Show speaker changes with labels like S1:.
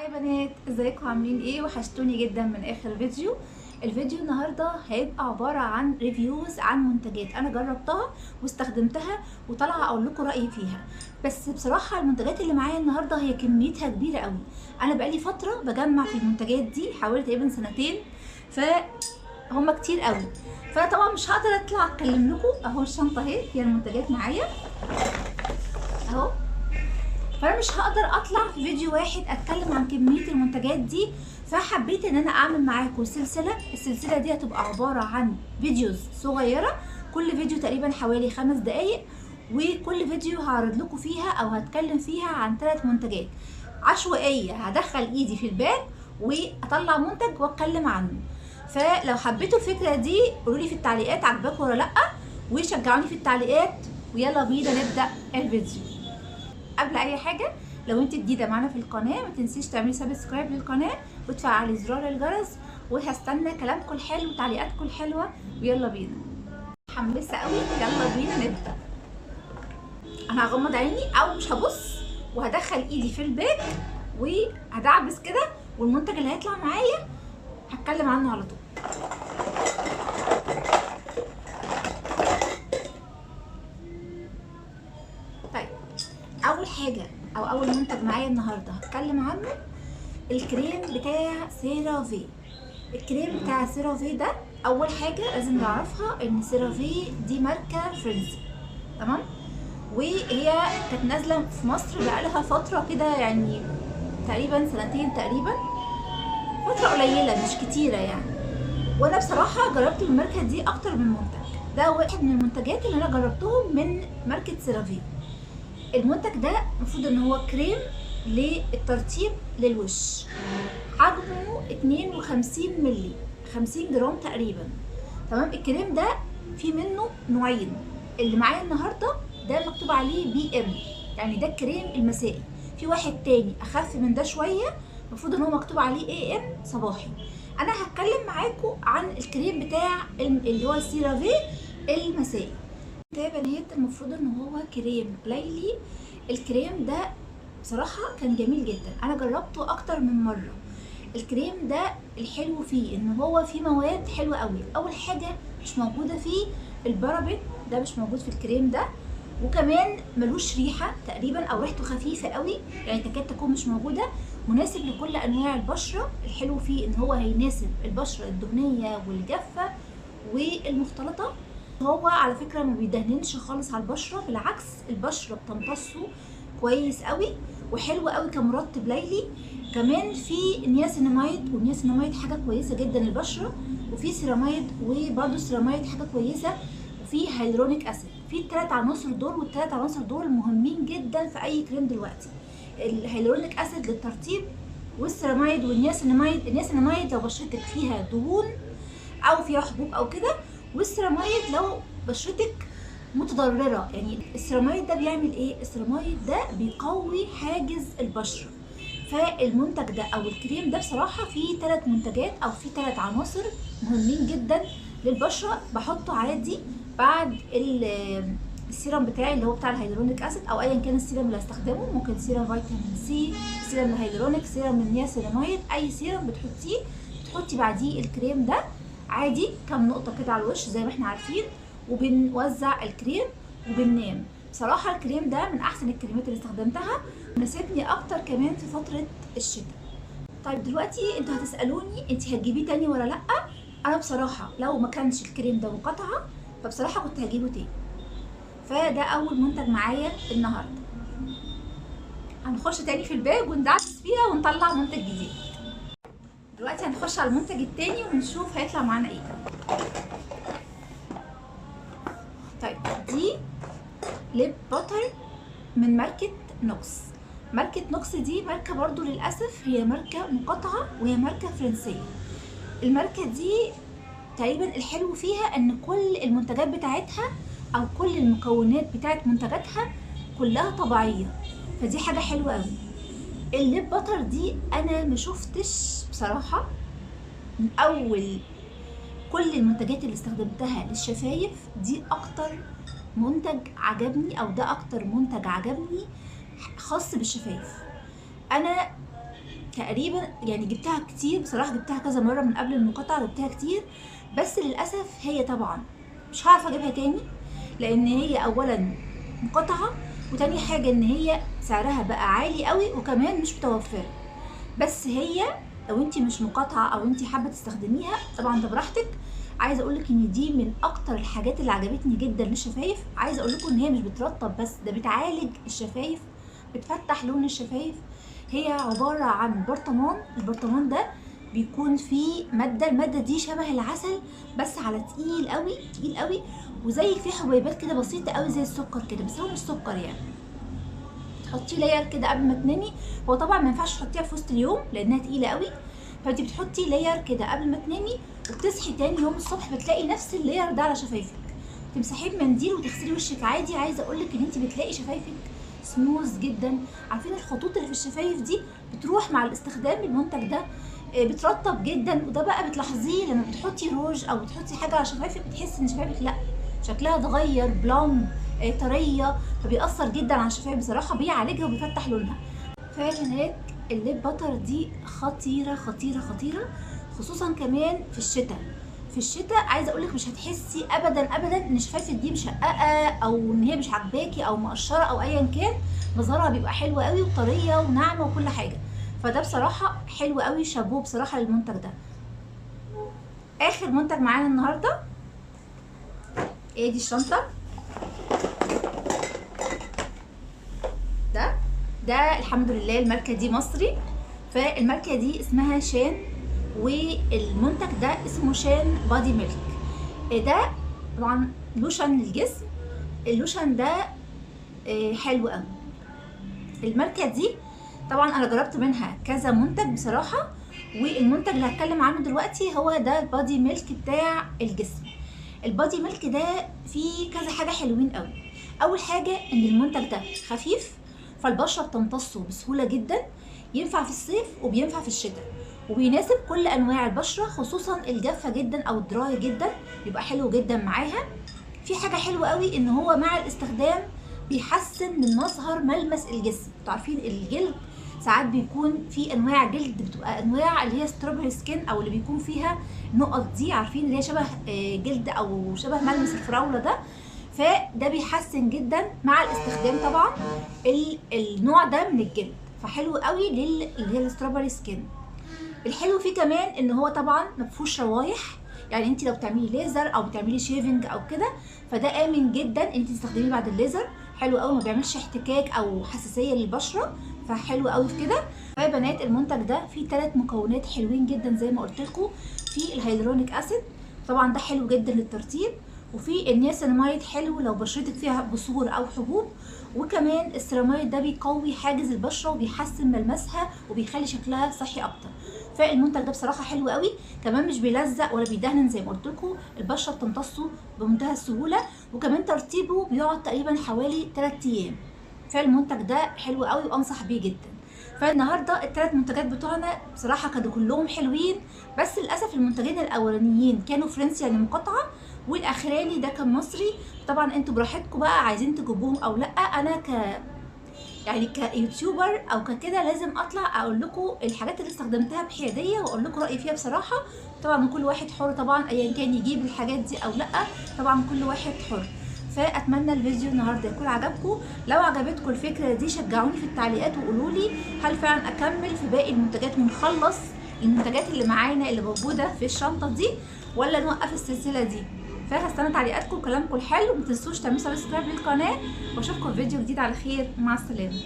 S1: Hi بنات، ازيكم؟ عاملين ايه؟ وحشتوني جدا من اخر فيديو. الفيديو النهارده هيبقى عبارة عن reviews عن منتجات انا جربتها واستخدمتها وطالعه اقول لكم رايي فيها. بس بصراحة المنتجات اللي معايا النهارده هي كميتها كبيرة قوي. انا بقالي فترة بجمع في المنتجات دي حوالي تقريبا سنتين، فهم كتير قوي. فانا طبعا مش هقدر اطلع اتكلم لكم. اهو الشنطة اهي فيها المنتجات معايا اهو، فانا مش هقدر اطلع في فيديو واحد اتكلم عن كمية المنتجات دي. فحبيت ان انا اعمل معاكم سلسلة. السلسلة دي هتبقى عبارة عن videos صغيرة، كل فيديو تقريبا حوالي 5 دقائق، وكل فيديو هعرض لكم فيها او هتكلم فيها عن 3 منتجات عشوائية. هدخل ايدي في ال bag واطلع منتج واتكلم عنه. فلو حبيتوا الفكرة دي قولوا لي في التعليقات عجباكم ولا لا، وشجعوني في التعليقات. ويلا بينا نبدا الفيديو. قبل اي حاجة، لو انت جديدة معانا في القناة ما تنسيش تعملي subscribe للقناة وتفعلي زرار الجرس، وهستنى كلامكم الحلو وتعليقاتكم الحلوة. ويلا بينا، متحمسة قوي، يلا بينا نبدا. انا هغمض عيني او مش هبص، وهدخل ايدي في ال bag وهدعبس كده، والمنتج اللي هيطلع معايا هتكلم عنه على طول. طيب، اول حاجة او اول منتج معايا النهارده هتكلم عنه الكريم بتاع CeraVe. الكريم بتاع CeraVe ده اول حاجة لازم نعرفها ان CeraVe دي ماركة فرنسي، تمام؟ وهي كانت نازله في مصر بقالها فترة كده، يعني تقريبا سنتين تقريبا، فترة قليله مش كتيرة يعني. وانا بصراحة جربت الماركة دي اكتر من منتج. ده واحد من المنتجات اللي انا جربتهم من ماركة CeraVe. المنتج ده المفروض ان هو كريم للترطيب للوش، حجمه 52 ملي، 50 جرام تقريبا، تمام؟ الكريم ده في منه نوعين. اللي معايا النهارده ده مكتوب عليه PM، يعني ده الكريم المسائي. في واحد تاني اخف من ده شوية، المفروض ان هو مكتوب عليه AM صباحي. انا هتكلم معاكم عن الكريم بتاع اللي هو ال CeraVe المسائي. ده يا بنات المفروض ان هو كريم ليلي. الكريم ده بصراحة كان جميل جدا، انا جربته اكتر من مرة. الكريم ده الحلو فيه ان هو فيه مواد حلوة قوي. اول حاجة مش موجودة فيه البارابين، ده مش موجود في الكريم ده، وكمان ملوش ريحه تقريبا او ريحته خفيفة قوي، يعني تكاد تكون مش موجودة. مناسب لكل انواع البشرة. الحلو فيه ان هو هيناسب البشرة الدهنية والجافه والمختلطه. هو على فكرة ما بيدهننش خالص على البشرة، بالعكس البشرة بتمتصه كويس قوي وحلو قوي كمرطب ليلي. كمان في niacinamide، وال niacinamide حاجة كويسة جدا للبشره، وفي سيراميد، وبرده السيراميد حاجة كويسة، وفي hyaluronic acid. في الثلاث عناصر دول، والثلاث عناصر دول مهمين جدا في اي كريم دلوقتي. ال hyaluronic acid للترطيب، وال ceramide وال niacinamide. ال niacinamide لو بشرتك فيها دهون او فيها حبوب او كده، والسيراميد لو بشرتك متضرره. يعني السيراميد ده بيعمل ايه؟ السيراميد ده بيقوي حاجز البشرة. فالمنتج ده او الكريم ده بصراحة فيه 3 منتجات او فيه 3 عناصر مهمين جدا للبشره. بحطه عادي بعد السيرم بتاعي اللي هو بتاع ال hyaluronic acid، او ايا كان السيرم اللي هستخدمه. ممكن سيرم فيتامين C، سيرم hyaluronic، سيرم النياسيناميد، اي سيرم بتحطيه بتحطي بعديه الكريم ده عادي، كام نقطة كده على الوش زي ما احنا عارفين، وبنوزع الكريم وبننام. بصراحة الكريم ده من احسن الكريمات اللي استخدمتها، ناسبني اكتر كمان في فترة الشتاء. طيب دلوقتي انتوا هتسألوني انت هتجيبيه تاني ولا لأ؟ انا بصراحة لو ما كانش الكريم ده مقاطعة فبصراحة كنت هجيبه تاني. فده اول منتج معايا النهاردة. هنخش تاني في الباج وندعبس فيها ونطلع منتج جديد. دلوقتي هنخش على المنتج التاني ونشوف هيطلع معانا ايه. طيب دي lip butter من ماركة Nuxe. ماركة Nuxe دي ماركة برضو للأسف هي ماركة مقاطعة، وهي ماركة فرنسية. الماركة دي تقريبا الحلو فيها ان كل المنتجات بتاعتها او كل المكونات بتاعت منتجاتها كلها طبيعية، فدي حاجة حلوة قوي. ال lip butter دي انا ما شفتش بصراحة من اول كل المنتجات اللي استخدمتها للشفايف دي اكتر منتج عجبني، او ده اكتر منتج عجبني خاص بالشفايف. انا تقريبا يعني جبتها كتير بصراحة، جبتها كذا مرة من قبل المقاطعة، جبتها كتير، بس للاسف هي طبعا مش هعرف اجيبها تاني، لان هي اولا مقاطعه، وتاني حاجة ان هي سعرها بقى عالي قوي، وكمان مش متوفرة. بس هي لو انت مش مقاطعه او انت حابة تستخدميها طبعا ده براحتك. عايزه اقولك ان دي من اكتر الحاجات اللي عجبتني جدا للشفايف. عايزه اقولكم ان هي مش بترطب بس، ده بتعالج الشفايف، بتفتح لون الشفايف. هي عبارة عن برطمان، البرطمان ده بيكون فيه مادة، المادة دي شبه العسل بس على تقيل قوي تقيل قوي، وزي فيه حبيبات كده بسيطة قوي زي السكر كده، بس هو مش سكر يعني. تحطيه layer كده قبل ما تنامي، هو طبعا ما ينفعش تحطيها في وسط اليوم لانها تقيلة قوي، فانت بتحطي layer كده قبل ما تنامي، وبتصحي تاني يوم الصبح بتلاقي نفس ال layer ده على شفايفك، تمسحيه بمنديل وتغسلي وشك عادي. عايزه اقولك ان انت بتلاقي شفايفك سموز جدا، عارفين الخطوط اللي في الشفايف دي بتروح مع الاستخدام المنتج ده، بترطب جدا. وده بقى بتلاحظيه لما بتحطي روج او بتحطي حاجة على شفايفك، بتحسي ان شفايفك لا شكلها اتغير، plump، طرية، فبيأثر جدا على الشفايف بصراحة، بيعالجها وبيفتح لونها. فيا بنات ال lip butter دي خطيرة خطيرة خطيرة، خصوصا كمان في الشتاء. في الشتاء عايزه اقولك مش هتحسي ابدا ابدا ان شفايفك دي مشققه او ان هي مش عاجباكي او مقشره او ايا كان، مظهرها بيبقى حلو قوي وطريه وناعمه وكل حاجة. فده بصراحة حلو قوي، شابوه بصراحة للمنتج ده. اخر منتج معانا النهارده ايه دي الشنطة ده الحمد لله الماركة دي مصري، فالماركه دي اسمها شان، والمنتج ده اسمه شان body milk. ده طبعا لوشن للجسم، اللوشن ده حلو قوي. الماركة دي طبعا انا جربت منها كذا منتج بصراحة، والمنتج اللي هتكلم عنه دلوقتي هو ده ال body milk بتاع الجسم. ال body milk ده فيه كذا حاجة حلوين قوي. اول حاجة ان المنتج ده خفيف، فالبشره بتمتصه بسهولة جدا، ينفع في الصيف وبينفع في الشتاء، وبيناسب كل انواع البشرة، خصوصا الجافه جدا او ال dry جدا، بيبقى حلو جدا معاها. في حاجة حلوة قوي ان هو مع الاستخدام بيحسن من مظهر ملمس الجسم. انتوا عارفين الجلد ساعات بيكون في انواع جلد بتبقى انواع اللي هي strawberry skin، او اللي بيكون فيها نقط دي، عارفين اللي هي شبه جلد او شبه ملمس الفراوله ده، فده بيحسن جدا مع الاستخدام طبعا النوع ده من الجلد، فحلو قوي اللي هي ال strawberry skin. الحلو فيه كمان ان هو طبعا ما فيهوش روايح، يعني انت لو بتعملي ليزر او بتعملي shaving او كده فده امن جدا انت تستخدميه بعد الليزر، حلو قوي، ما بيعملش احتكاك او حساسية للبشره، فحلو قوي في كده. فيا بنات المنتج ده فيه 3 مكونات حلوين جدا زي ما قلت لكم، في ال hyaluronic acid طبعا ده حلو جدا للترطيب، وفي النياسيناميد حلو لو بشرتك فيها بثور او حبوب، وكمان السيراميد ده بيقوي حاجز البشرة وبيحسن ملمسها وبيخلي شكلها صحي اكتر. فالمنتج ده بصراحة حلو قوي، كمان مش بيلزق ولا بيدهن زي ما قلت لكم، البشرة بتمتصه بمنتهى السهولة، وكمان ترطيبه بيقعد تقريبا حوالي 3 ايام. فالمنتج ده حلو قوي وانصح بيه جدا. فالنهارده الثلاث منتجات بتوعنا بصراحة كانوا كلهم حلوين، بس للاسف المنتجين الاولانيين كانوا فرنسي يعني مقاطعه، والاخراني ده كان مصري. طبعا انتوا براحتكم بقى عايزين تجيبوهم او لا، انا يعني ك YouTuber او ككده لازم اطلع اقول لكم الحاجات اللي استخدمتها بحياديه واقول لكم رايي فيها بصراحة. طبعا كل واحد حر طبعا ايا كان يجيب الحاجات دي او لا، طبعا كل واحد حر. فاتمنى الفيديو النهارده يكون عجبكم، لو عجبتكم الفكرة دي شجعوني في التعليقات وقولوا لي هل فعلا اكمل في باقي المنتجات ونخلص المنتجات اللي معانا اللي موجودة في الشنطة دي، ولا نوقف السلسلة دي. فهستنى تعليقاتكم وكلامكم الحلو، ومتنسوش تعملوا subscribe للقناة، واشوفكم في فيديو جديد على خير. مع السلامة.